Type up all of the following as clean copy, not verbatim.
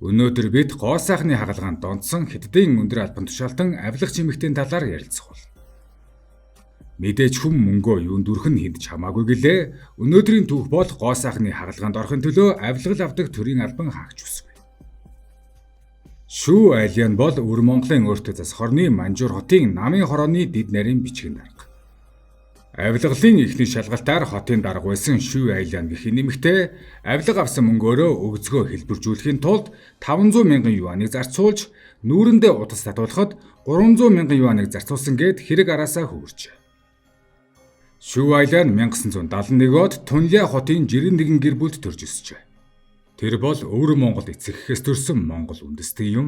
Өнөөдөр бид гоо сайхны хагалгаанд донтсон Хятадын өндөр албан тушаалтан авилгач эмэгтэйн талаар ярилцах болно. Мэдээж хүн мөнгөө юунд дүрх нь хэнд ч хамаагүй гэлээ. Өнөөдрийн түүх бол гоо сайхны хагалгаанд орохын төлөө авилгал авдаг төрийн албан хаагч үсгүй. Шүү Айлиан бол Өвөр Монголын өөртөө зас хорны Манжуур хотын Намын хорооны дэд нарийн бичгийн дарга. Авилгалын эхний шалгалтаар хотын дарга байсан Шүү Айлиан гэх энэ эмэгтэй авилга авсан мөнгөөрөө өгзгөө хэлбэржүүлэхийн тулд 500 мянган юаныг зарцуулж нүүрэндээ утас татуулахад 300 мянган юаныг зарцуулсан гээд хэрэг араасаа хөвөрчээ. Шүү Айлиан 1971 онд Тунля хотын 91 гэр бүлд төрж өсжээ. Тэр бол Өвөр Монгол эцэг эхээс төрсэн Монгол үндэстэн юм.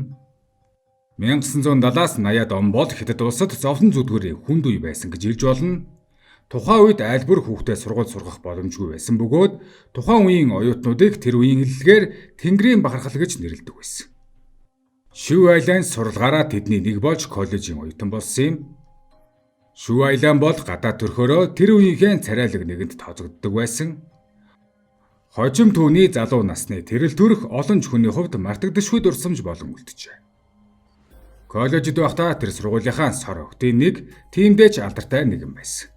1970-аас 80-ад он бол Хятад улсад зовлон зүдгүүрийн хүнд үе байсан гэж хэлж болно. Тухайн үед айл бүр хүүхдээ сургууль сургах боломжгүй байсан бөгөөд тухайн үеийн оюутнуудыг тэр үеийн хэллэгээр Тэнгэрийн бахархал гэж нэрлэдэг байсан. Шүү Айлан сурлагаараа тэдний нэг болж коллежийн оюутан болсон юм. Шүү Айлан бол гадаад төрхөөрөө тэр үеийнхээ царайлаг нэгэнд тооцогддог байсан. Хожим түүний залуу насны тэрэл төрх олон ч хүний хувьд мартагдашгүй дурсамж болон үлджээ. Коллежид байхдаа тэр сургуулийнхаа сор охидын нэг, тиймдээ ч алдартай нэгэн байсан.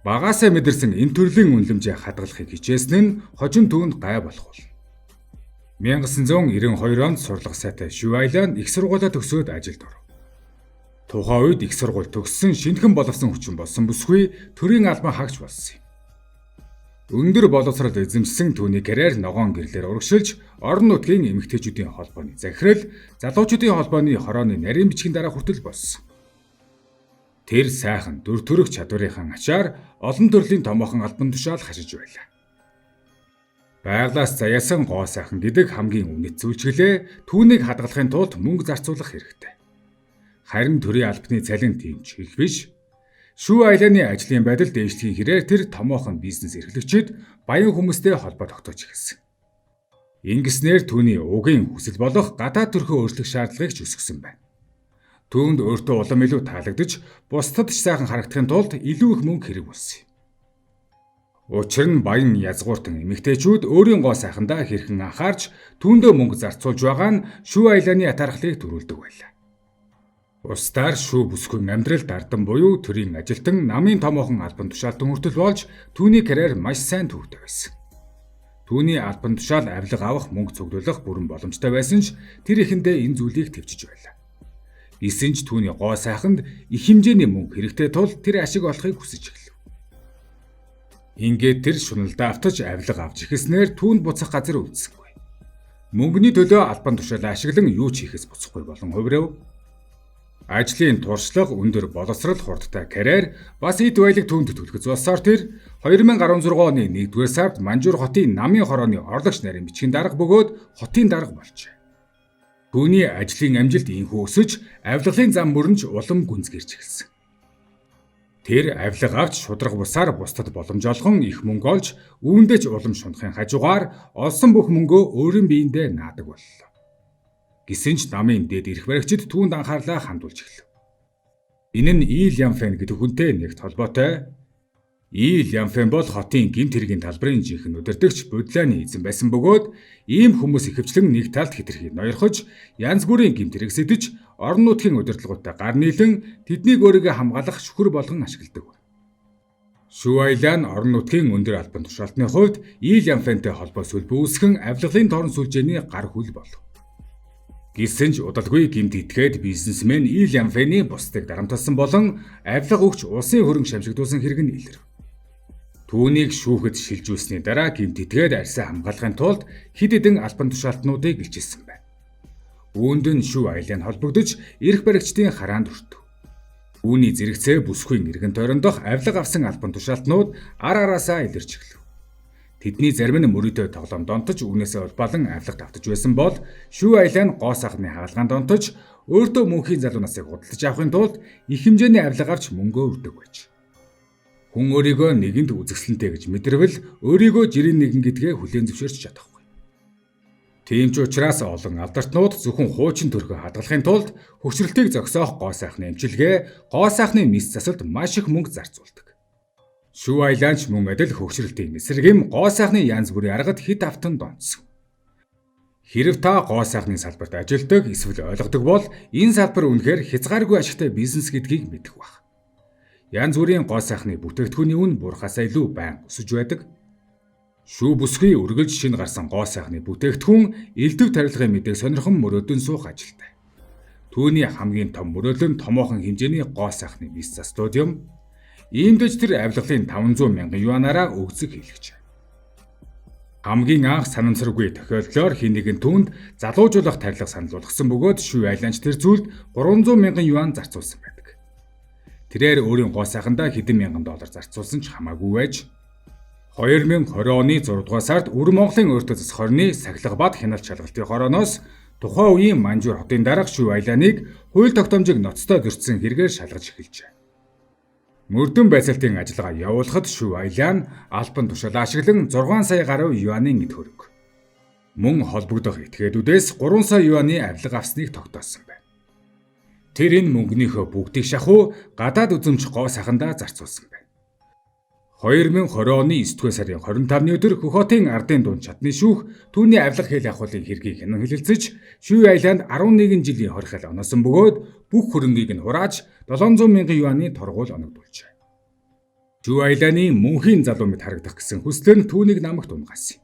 Багаасаа мэдэрсэн энэ төрлийн үнэлэмжээ хадгалахыг хичээсэн нь хожим түүнд гай болох болно. 1992 онд сурлага сайтай Шүү Айлан их сургуулиа төгсөөд ажилд оров. Тухайн үед их сургууль төгссөн шинэхэн боловсон хүчин болсон бүсгүй төрийн албан хаагч болсон юм. Өндөр боловсрол эзэмшсэн түүний карьер ногоон гэрлээр урагшилж орон нутгийн эмэгтэйчүүдийн холбооны захирал, залуучуудын холбооны хорооны нарийн бичгийн дараа хүртэл болсон. Тэр сайхан дүр төрх чадварынхаа ачаар олон төрлийн томоохон албан тушаал хашиж байлаа. Байглаас заяасан гоо сайхан гэдэг хамгийн үнэт зүйлчгэлээ түүнийг хадгалахын тулд мөнгө зарцуулах хэрэгтэй. Харин төрийн албаны цалин тийм ч их биш. Шүү Айланы ажлын байдал дээшлэхийн хэрээр тэр томоохон бизнес эрхлэгчид баян хүмүүстэй холбоо тогтоож эхэлсэн. Ингэснээр түүний угийн хүсэл болох гадаад төрхөө өөрчлөх шаардлагыг ч өсгөсөн байна. Түүнд өөртөө улам илүү таалагдаж, бусдад ч сайхан харагдахын тулд илүү их мөнгө хэрэг болсон юм. Учир нь баян язгууртан эмэгтэйчүүд өөрийн гоо сайхандаа хэрхэн анхаарч түүндээ мөнгө зарцуулж байгаа нь Шүү Айланы атаархлыг төрүүлдэг байлаа. Бусдаар шүү бүсгүй амьдрал дардан буюу төрийн ажилтан намын томоохон албан тушаалтан хүртэл болж түүний карьер маш сайн төвтэй байсан. Түүний албан тушаал авилга авах мөнгө цуглуулах бүрэн боломжтой байсан ч тэр эхэндээ энэ зүйлийг тэвчиж байлаа. Гэсэн ч түүний гоо сайханд их хэмжээний мөнгө хэрэгтэй тул тэр ашиг олохыг хүсэж эхлэв. Ингээд тэр шуналдаа автаж авилга авч эхэлснээр түүнд буцах газар үлдсэнгүй. Мөнгөний төлөө албан тушаалаа ашиглан юу ч хийхээс буцахгүй болон хувирав. Ажлын туршлага, өндөр боловсрол, хурдтай карьер бас эд баялаг түүнд түлхэц болсоор тэр 2016 оны 1-р сард Манжуур хотын намын хорооны орлогч нарийн бичгийн дарга бөгөөд хотын дарга болжээ. Түүний ажлын амжилт инхүү өсөж, авилгалын зам мөрөнж улам гүнзгийрч эхэлсэн. Тэр авилга авч шударга бусаар бусдад боломж олгон их мөнгө олж, үүндээ ч улам шунахын хажуугаар олсон бүх мөнгөө өөрийн биендээ наадаг боллоо. Гэсэн ч намын дээд эрх баригчид түүнд анхаарлаа хандуулж эхлэв. Энэ нь Ил Ямфен гэдэг хүнтэй нэгт холбоотой. Ил Ямфен бол хотын гэмт хэргийн талбарын жинхэнэ удирдагч Будлааны эзэн байсан бөгөөд ийм хүмүүс ихэвчлэн нэг талд хэтэрхий ноёрхож, янз бүрийн гэмт хэрэг сэтэж, орон нутгийн удирдлагуудтай гар нийлэн тэднийг өөрийгөө хамгаалах шүхэр болгон ашигладаг. Шүү Айлан орон нутгийн өндөр албан тушаалтны хувьд Ил Ямфентэй холбоо сүлбээ үүсгэн авилгалын торон сүлжээний гар хүл болов. Гэсэн ч удалгүй гэмт итгээд бизнесмен Ил Ямфений бусдыг дарамтласан болон авилга өгч улсын хөрөнгө шамшигдуулсан хэрэг нь илрэв. Түүнийг шүүхэд шилжүүлсэний дараа гэмт итгээд арьсаа хамгаалахын тулд хэд хэдэн албан тушаалтнуудыг илчилсэн байна. Үүнд нь Шүү Айлан холбогдож эрх баригчдын хараанд өртөв. Үүний зэрэгцээ бүсгүй эргэн тойрондох авилга авсан албан тушаалтнууд ар араасаа илэрч эхлэв. Тэдний зарим нь мөрийтэй тоглоом донтож үүнээсээ улбаалан авилга давтаж байсан бол Шүү Айлан гоо сайхны хагалгаанд донтож өөртөө мөнхийн залуу насыг худалдаж авахын тулд их хэмжээний авилга авч мөнгөө өрдөг байж. Хүн өөрийгөө нэгэнд үзэсгэлэнтэй гэж мэдэрвэл өөрийгөө жирийн нэгэн гэдгээ хүлээн зөвшөөрч чадахгүй. Тийм ч учраас олон алдартнууд зөвхөн хуучин төрхөө хадгалахын тулд хөгшрөлтийг зогсоох гоо сайхны эмчилгээ, гоо сайхны мэс засалд маш их мөнгө зарцуулдаг. Шүү Айлан ч мөн адил хөгшрөлтийн эсрэг юм гоо сайхны янз бүрийн аргад хэд автан донтсон. Хэрв та гоо сайхны салбарт ажилладаг эсвэл ойлгодог бол энэ салбар үнэхээр хязгааргүй ашигтай бизнес гэдгийг мэдэх байх. Янз бүрийн гоо сайхны бүтээгдэхүүний үн буурахаасаа илүү байнга өсөж байдаг. Шүү бүсгүй үргэлж шинэ гарсан гоо сайхны бүтээгдэхүүн элдэв тарилгын мэдээг сонирхон мөрөөдөн суух ажилтай. Түүний хамгийн том мөрөөдөл нь томоохон хэмжээний гоо сайхны бизнес заслууд юм. Иймдэж тэр авилгалын 500 мянган юанаараа өгзөг хийлгэжээ. Хамгийн анх санамсаргүй тохиолдлоор хэн нэгэн түүнд залуужуулах тарилга санал болгосон бөгөөд Шүү Айланч тэр зүйлд 300 мянган юан зарцуулсан байдаг. Тэрээр өөрийн гоо сайхандаа хэдэн мянган доллар зарцуулсан ч хамаагүй байж 2020 оны 6 дугаар сард Өвөр Монголын өөртөө засах орны Сахилгабат хяналт шалгалтын хорооноос тухайн үеийн Манжуур хотын дарга Шүү Айланыг хууль тогтоомжийг ноцтой зөрчсөн хэрэгээр шалгаж эхэлжээ. Мөрдөн байцаалтын ажиллагаа явуулахад Шүү Айлан албан тушаал ашиглан 6 сая гаруй юаны эд хөрөнгө. Мөн холбогдох этгээдүүдээс 3 сая юаны авилга авсныг тогтоосон байна. Тэр энэ мөнгөнийхөө бүгдийг шахуу гадаад үзэмж гоо сайхандаа зарцуулсан байна. 2020 оны 9 дугаар сарын 25-ны өдөр Хөхотын ардын дунд чатны шүүх түүний авилга хэл авахлын хэргийг хянан хэлэлцэж Шүү Айланд 11 жилийн хорих оносон бөгөөд бүх хөрөнгийг нь хурааж 700 мянган юаны торгуул оногдуулжээ. Шүү Айланы мөнхийн залуу мэт харагдах гэсэн хүсэл нь түүнийг намагт унгасан юм.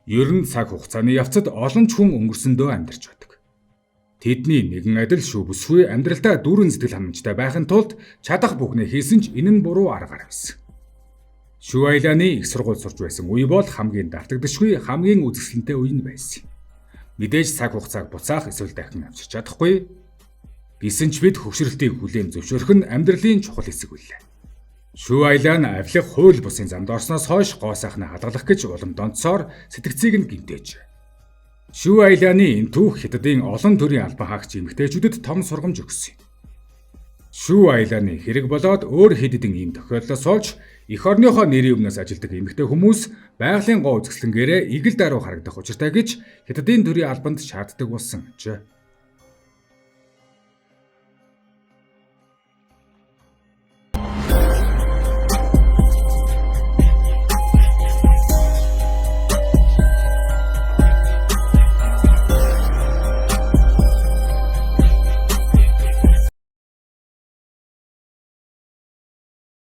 Ер нь цаг хугацааны явцад олон ч хүн өнгөрсөндөө амьдарч байдаг. Тэдний нэгэн адил шүү бүсгүй амьдралдаа дүүрэн сэтгэл ханамжтай байхын тулд чадах бүхнээ хийсэн ч энэ нь буруу аргаар байсан. Шүү Айланы их сургууль сурч байсан үе бол хамгийн давтагдашгүй, хамгийн үзэсгэлэнтэй үе нь байсан. Мэдээж цаг хугацааг буцаах эсвэл дахин авчирч чадахгүй. Гэсэн ч бид хөгшрөлтийг хүлээн зөвшөөрөх нь амьдралын чухал хэсэг үлээ. Шүү Айлан авилга хууль бусын замд орсноос хойш гоо сайхнаа хадгалах гэж улам донцсоор сэтгцийг нь гэмтээжээ. Шүү Айланы энэ түүх Хятадын олон төрлийн албан хаагч эмэгтэйчүүдэд том сургамж өгсөн юм. Шүү Айланы хэрэг болоод өөр хэд хэдэн ийм тохиолдлоос олж эх орныхоо нэрийн өмнөөс ажилладаг эмэгтэй хүмүүс байгалийн гоо үзэсгэлэнгээрээ игэл даруй харагдах учиртай гэж Хятадын төрийн албанд шаарддаг болсон ажээ.